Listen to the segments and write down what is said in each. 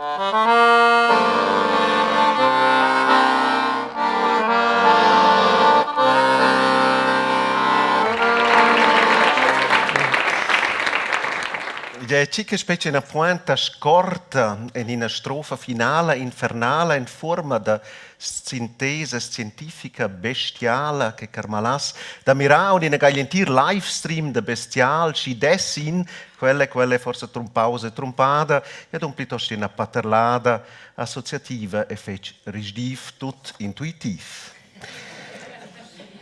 Igl è tgi che spetga ina pointa scorta en ina strofa finala infernala en fuorma da sintesa scientifica bestiala che carmalass da mirar aunc ina ga igl entir livestream da bestial, schi dess in quella e quella è forsa trumpaus e trumpada ed un plitost ina paterlada associativa e fetg risdiv tut intuitiv.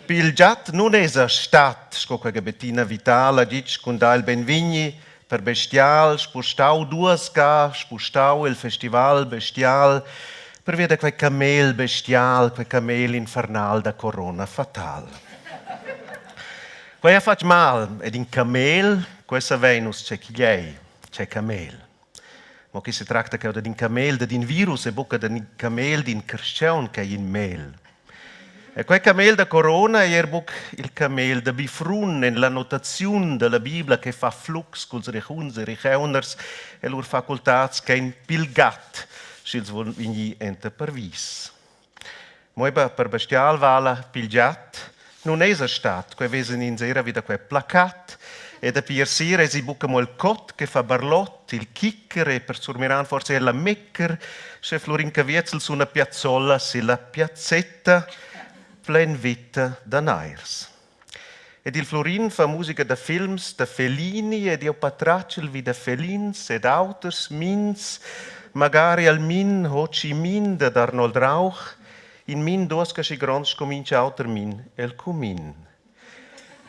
Pil giat nun esa stat, sco quei che Bettina Vital ha ditg cun dar il benvegni per bestial, spustau duas ga, spustau il festival bestial, pervia da quei camel bestial, quei camel infernal da corona fatal. Quei ha fatg mal ed in camel, quei savein nus tgei ch'igl ei, tgei camel. Mo chi se tracta cheu dad in camel, dad in virus e buca dad in camel d'in carstgaun ch'ei in mel. E quei camel da corona ei er buc il camel da Bifrun en la notaziun dalla Bibla che fa flux culs rehuns e reheuners e lur facultads ch'ein pil gat, sch'ils vul vegnir enta parvis. Mo eba per bestial vala pil giat nun esa stat, quei vesan ins era vi da quei placat. E dapi ier sera esi buca mo il cot che fa barlot, il kicker e per surmiran forsa er la mecker, sche Flurin Caviezel suna piazzolla silla piazzetta plein veta da nairs. Ed il Flurin fa musica da films da Fellini ed jeu patratgel vi da felins ed auters mins, magari al min Ho Chi Minh dad Arnold Rauch, in min duos aschi gronds sco mintga auter min el cumin.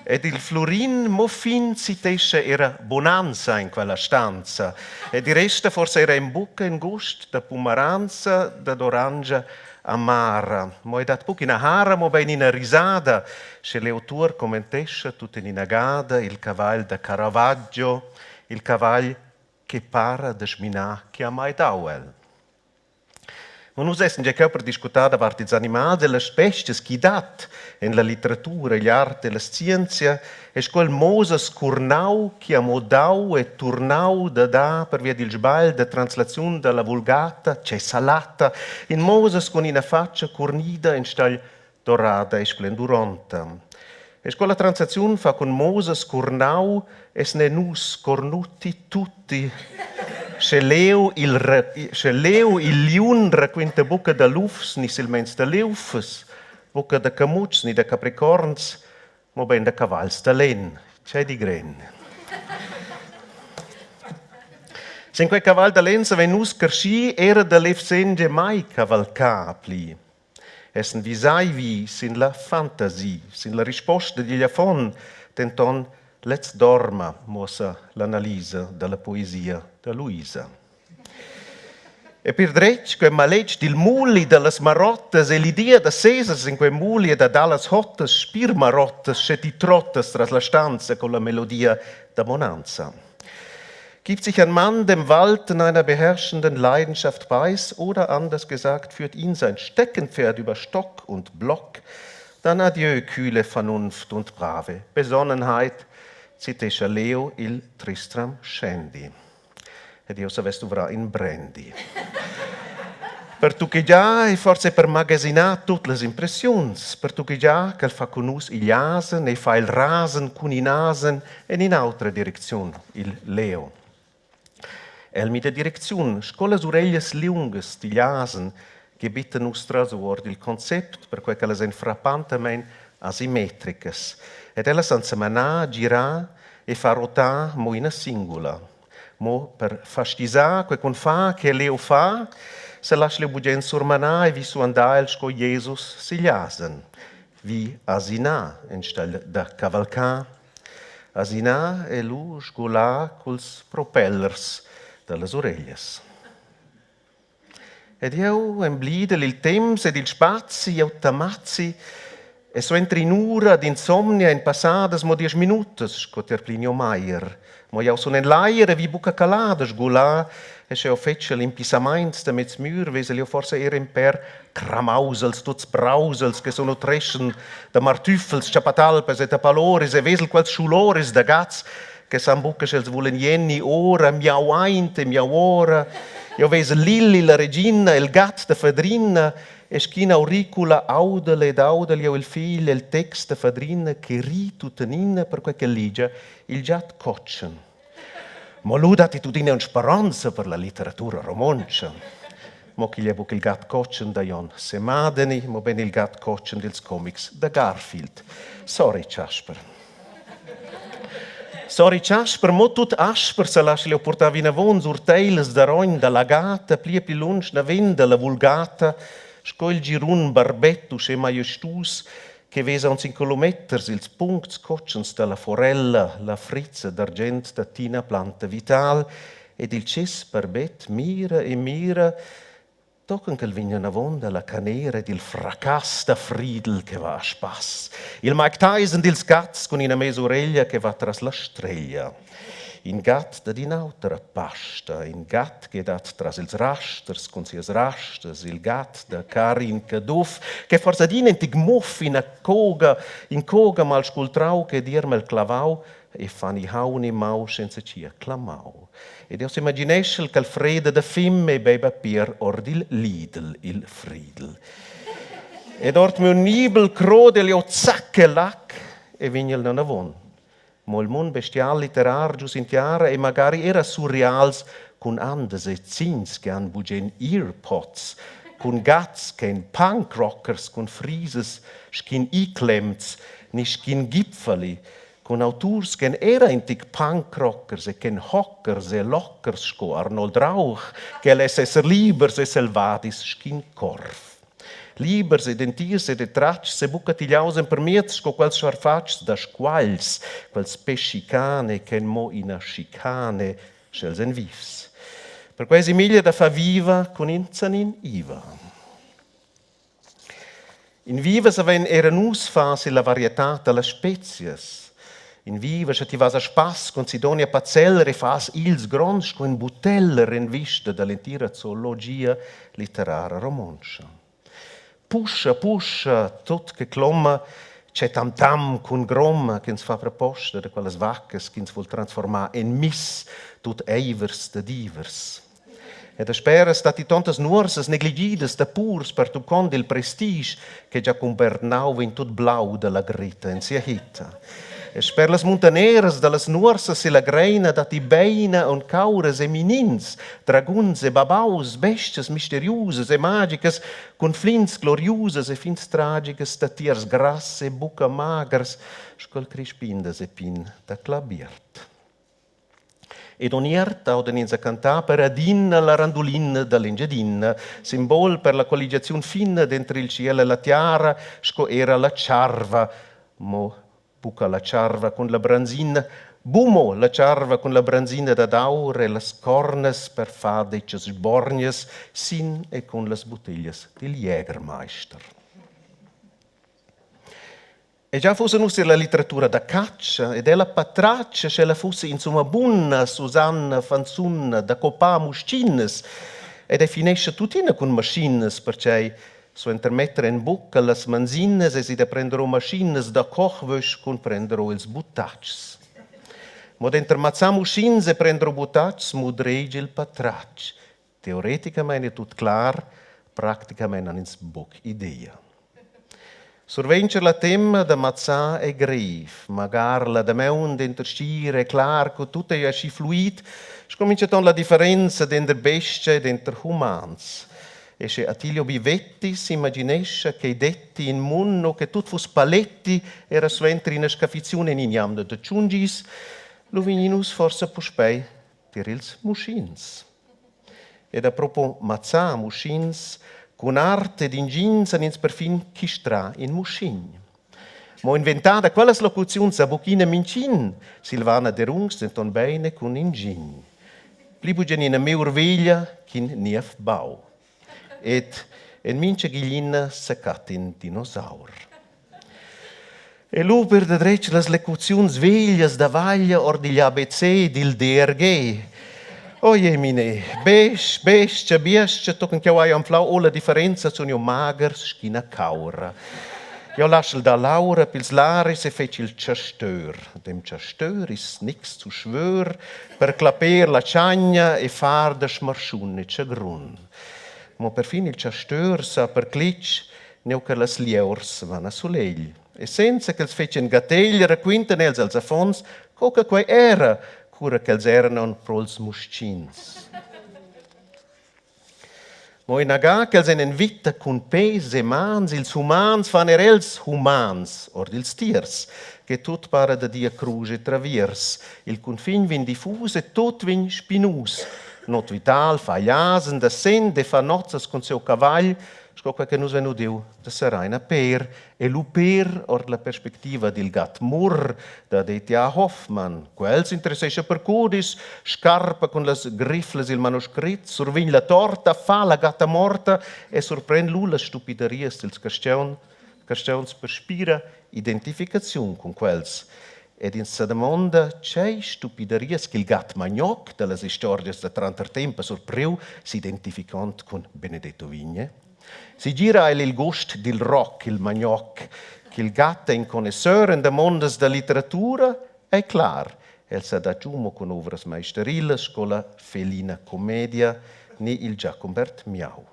Ed il Flurin mo fin citescha era Bonanza in quella stanza ed i resta forsa era en bucca in gust da pumaranza, dad orangia amara. Mo ei dat buc ina hara, mobein ina risada, sche l'autur commentescha tut en ina gada il cavagl da Caravaggio, il cavagl che para da sminar che ha mai dau el. Mo nus essan gia cheu per discutar davart ils animals e las bestias ch'i dat en la litteratura, igl art e la scienzia e sco il Moses curnau chi ha mo dau e turnau da dar pervia dil sbagl da translaziun dalla Vulgata, tgei salata, in Moses cun ina fatscha curnida enstagl dorada e splenduronta. E sco la translaziun fa cun Moses curnau, es ne nus cornuti tutti. Sche leu il, sche leu il liun raquinta buca da lufs ni silmeins da leufes, buca da camutschs ni da capricorns, mobein da cavals da lenn. Tgei digren? Sin quei caval da lenn savein nus carschi era da levsenn mai cavalcar pli. Essen visai vi sin la fantasia, sin la risposta digl affon, denton lez dorma, muossa l'analisa dalla poesia da Luisa. E per dretg quei maletg dil muli dallas marottas e l'idea da sesas in quei muli e da dallas hottas spir marottas sche ti trottas tras la stanza con la melodia da Monanza. Gibt sich ein Mann dem Walten einer beherrschenden Leidenschaft preis oder anders gesagt, führt ihn sein Steckenpferd über Stock und Block, dann adieu kühle Vernunft und brave Besonnenheit, citescha Leo il Tristram Shandy. Ed io savess duvrar in brandy. Per tuchegiar e forse per magasinar tut las impressiuns, per tuchegiar ch'el fa cun nus igl asen e fa il rasen cun in asen en in'autra direcziun, il Leo. El mida direcziun, sco las ureglias liungas digl asen che bittan nus trasor dil concept, perquei ch'ellas ein frappantamein asimetricas. Ed ellas han semanar, girar e far rotar mo ina singula. Mo per fastisar quei cun far che Leo fa, se lascia Leo bugen surmanar e vi suandar el sco Jesus sigl asen, vi asinar enstagl da cavalcar. Asinar e lu sgular culs propellers dallas ureglias. Ed jeu emblidel il temps ed il spazi, jeu tamazzi e suenter in'ura d'insomnia ein passadas mo diesch minutas, sco tier Plinio Meyer. Mo jau sun en l'ajer e vi buca calar da sgular e sche jeu fetschel impissamaints da miez mür, vesel jeu forsa era in pèr cramausels tuts brausels che sonutreschan da martüffels, tschapatalpas e tapaloris e vesel quels schuloris da gats. Che san buca sch'els vulan jenni ora, miau aint e miau ora. Jeu vesel Lilli, la regina, il gat da Fadrina e sch'ina auricula audel ed audel jeu il fegl el text da Fadrina che ri tuttenina perquei ch'el legia il giat cotschen. Mo lu datti tuttina aunc speronza per la litteratura romontscha. Mo ch'igl ei buc il gat cotschen da Jon Semadeni, mobein il gat cotschen dils comics da Garfield. Sorry, Chasper. Sorry Chasper, mo tut asper sa lascha jeu purtar vinavon sur teilas da rogn dalla gata pli e pli lunsch naven dalla vulgata, sco il girun barbet uschè maiestus che vesa aunc in kilometers ils puncts cotschens dalla forella, la frizza d'argient da Tina Planta Vital ed il tschess barbet mira e mira Tochen ch'el vegn anavon dalla canera ed il fracass da Friedel che va a spass. Il Mike Tyson dils gats cun ina mesureglia che va tras la streglia. In gat dad in'autra pasta, in gat che dat tras ils rasters cun sias rastas, il gat da Karin Caduff che forsa adina in tic muff, ina coga, in coga malscultrau che dierma el clavau e Fanny Hauni mau senza cia clamau. Ed eu s'imagineschel ch'el freda da fim e beiba pier ord il Lidl, il Friedl. Ed ord miu nibel crodel jeu zac e lac e vegnel nanavon. Mo il mund bestial litterar giu sin tiara e magari era surreals cun andas e zins che han bugen earpods, cun gats ch'ein punkrockers, cun frises sc'in iclemts ni sc'in gipfeli, cun auturs ch'èn era in tic punkrockers e ch'èn hockers e lockers sco Arnold Rauch, che less esser libers e selvadis sc'in corv. Libers ed entirs ed tratgs e buca tigliaus empermiez sco quels scharfatgs da squagls, quels pescicane ch'èn mo ina schicane, sch'els èn vivs. Perquei esi meglier da far viva cun in zanin iva. In viva savein era nus far silla varietad dallas spezias. In viva sche ti vas a spass cun Sidonia Pazeller e fas ils gronds sco in buteller en vista dall'entira zoologia litterara romontscha. Puscha, puscha, tut che cloma, c'è tam tam cun groma ch'ins fa proposta da quellas vaccas ch'ins vul transformar en miss tut eivers da divers. E dasperas datti tontas nuorsas negligidas da purs pertuccond il prestige che Giacum Bernau vegn tut blau dalla gritta en sia hitta. E sper las muntaneras dallas nuorsas silla Greina datti beina aunc cauras e minins, draguns e babaus, bestias misteriusas e magicas, cun flins gloriusas e fins tragicas da tiers grass e buca magers, sco il Crispin da Zeppin da Clabiert. Ed ogni ierta audan ins a cantar per adina la randulina dall'Engiadina, simbol per la colligiaziun fina denter il tschiel e la tiara, sco era la tscharva, mo buca la tscharva cun la branzina, bumo la tscharva cun la branzina dad aur e las cornas per far detgas sborgnas sin e cun las buttiglias dil Jägermeister. E già fuss nus la litteratura da catscha ed ella patratscha sch'ella fuss insumma buna, Susanna Fanzun da coppar muschinas ed ei finescha tuttina cun maschinas, pertgei suenter metter en bucca las manzinas eisi da prender o maschinas da kochwösch cun prender o ils buttatschs. Mo denter mazzar muschins e prender o buttatschs mudregia il patratg. Teoreticamein è tut clar, practicamein han ins buc idea. Surventscher la tema da mazzar è grev, magar la damaun denter stgir e clar cu tut ei aschi fluid, sco mintgaton la differenza denter bestia e denter humans. E sche Attilio Bivetti s'imaginescha ch'ei detti in mund nua che tut fuss paletti, era suenter ina scaffiziun en in'jamna da tschun gis, lu vegnin nus forsa puspei tier ils muschins. Ed apropos mazzar muschins, cun art ed ingin san ins perfin chistrar in muschin. Mo inventar da quellas locuziuns a buc ina mintgin, Silvana Derungs denton bein e cun ingin. Pli bugen ina miur veglia ch'in niev bau. Ed en mintga giglina secatta in dinosaur. E lu per da dretg las locuziuns veglias da vaglia ord igl ABC dil DRG. Oi mine, besch, bestia, biestga, tochen ch'jeu hai anflau o la differenza sun jeu magers sc'ina caura. Jeu laschel dar l'aura pils laris e fetsch il chastör. Dem chastör is nix zu schwör per clapper la chagna e far da smarschun e tschagrun. Mo perfin il chastör sa per cletg, neu che las lieurs van a sulegl. E senza ch'els fetschien gategl raquintan els als affons co che quei era, cura ch'els eran aunc pro'ls muschins. Mo ina ga ch'els ein en vita cun peis e mans, ils humans fan er els humans ord ils tiers, che tut para da dir crusch e traviers. Il cunfin vegn diffus e tut vegn spinus. Not Vital fa igl asen da send e fa nozzas cun siu cavagl, sco quei che nus vein udiu da Seraina Peer e lu per ord la perspectiva dil gat Murr da D.T.A. Hoffmann. Quel s'interessescha per cudis, scarpa cun las griflas il manuscrit, survegn la torta, fa la gatta morta e surpren lu las stupidarias dils carstgauns per spira identificaziun cun quels. Ed ins sedamonda tgei stupidarias ch'il gat magnoc dallas istorgias da trantertemp ha surpriu s'identificond cun Benedetto Vigne. Segir ha el il gust dil rock, il magnoc, ch'il gat ei in connoisseur en damondas da litteratura, ei clar. El sa dat giu mo cun ovras maisterilas sco la Felina Commedia ni il Giacumbert Miau.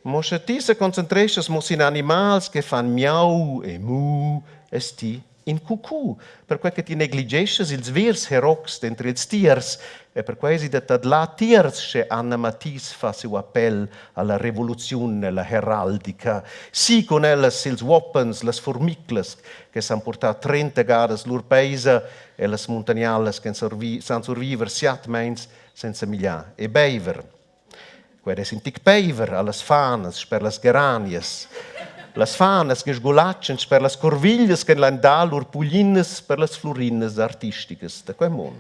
Mo sche ti seconcentreschas mo sin animals che fan miau e mu, es ti in cucu, perquai che ti negligeschas ils vers herox denter ils tiers e perquei esi da tadlar tiers sche Anna Mathis fa siu appel alla revoluziun ella heraldica. Si cun ellas ils uoppens, las furmiclas che san purtar 30 gadas lur peisa e las muntanialas che san surviver siat meins senza migliar e beiver. Quei es in tic peiver allas fanas sper las geranias. Las fanas che sgulatschan sper las corviglias che lan dar lur puglinas per las flurinas artisticas da quei mund.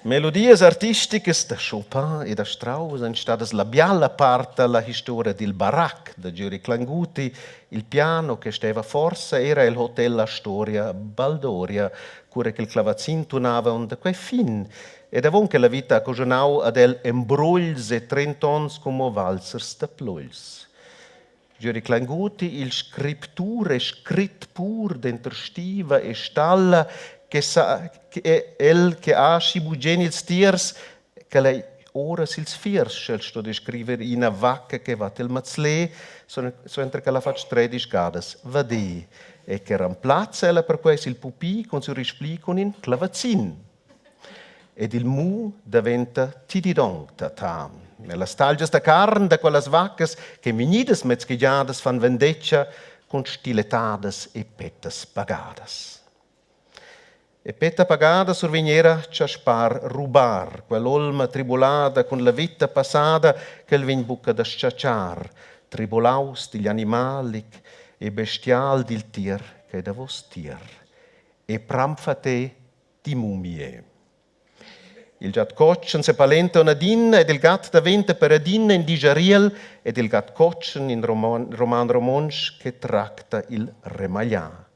Melodias artisticas da Chopin e da Strauss ein stadas la biala part dalla historia dil barac da Gieri Klainguti, il piano che steva forsa era el hotel Astoria Baldoria, cura che il clavazin tunava on da quei fin Ed avon che la vita ha coschunau ad el embrugls e trent'onns cun mo valzers da plugls. Gieri Klainguti, il scriptur e scrit pur denter stiva e stalla, che sa, che el che ha aschi bugen ils tiers, ch'el ei ora sils fiers, sch'el sto descriver ina vacca che va tiel mazler, suenter ch'el ha fatg tredisch gadas vadé, e che remplazza ella perquei sil pupi cun siu rispli cun in clavazin. Ed il mu daventa tididong tata. E las talgias da carn da quellas vaccas che vegnidas mezchegiadas fan vendetga cun stiletadas e pettas pagadas. E petta pagada survegn era Chaspar Rubar, quell'olma tribulada cun la vita passada ch'el vegn buca da schatschar, tribulaus digl animalic e bestial dil tier ch'ei davos tier. E prampfa te di mumie. Il giat cotschen sepalenta adina ed il gat daventa per adina in digiariel ed il gat cotschen in roman, roman romontsch che tracta il remagliar.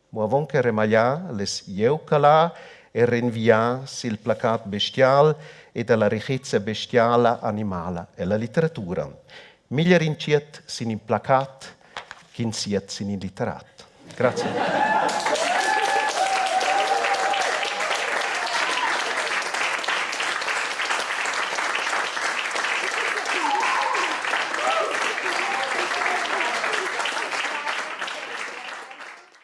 Mo avon che remagliar less jeu calar e renviar sil placat bestial e dalla richezia bestiala animala ella litteratura. Meglier in tschiet sin in placat ch'in siet sin in litterat. Grazie.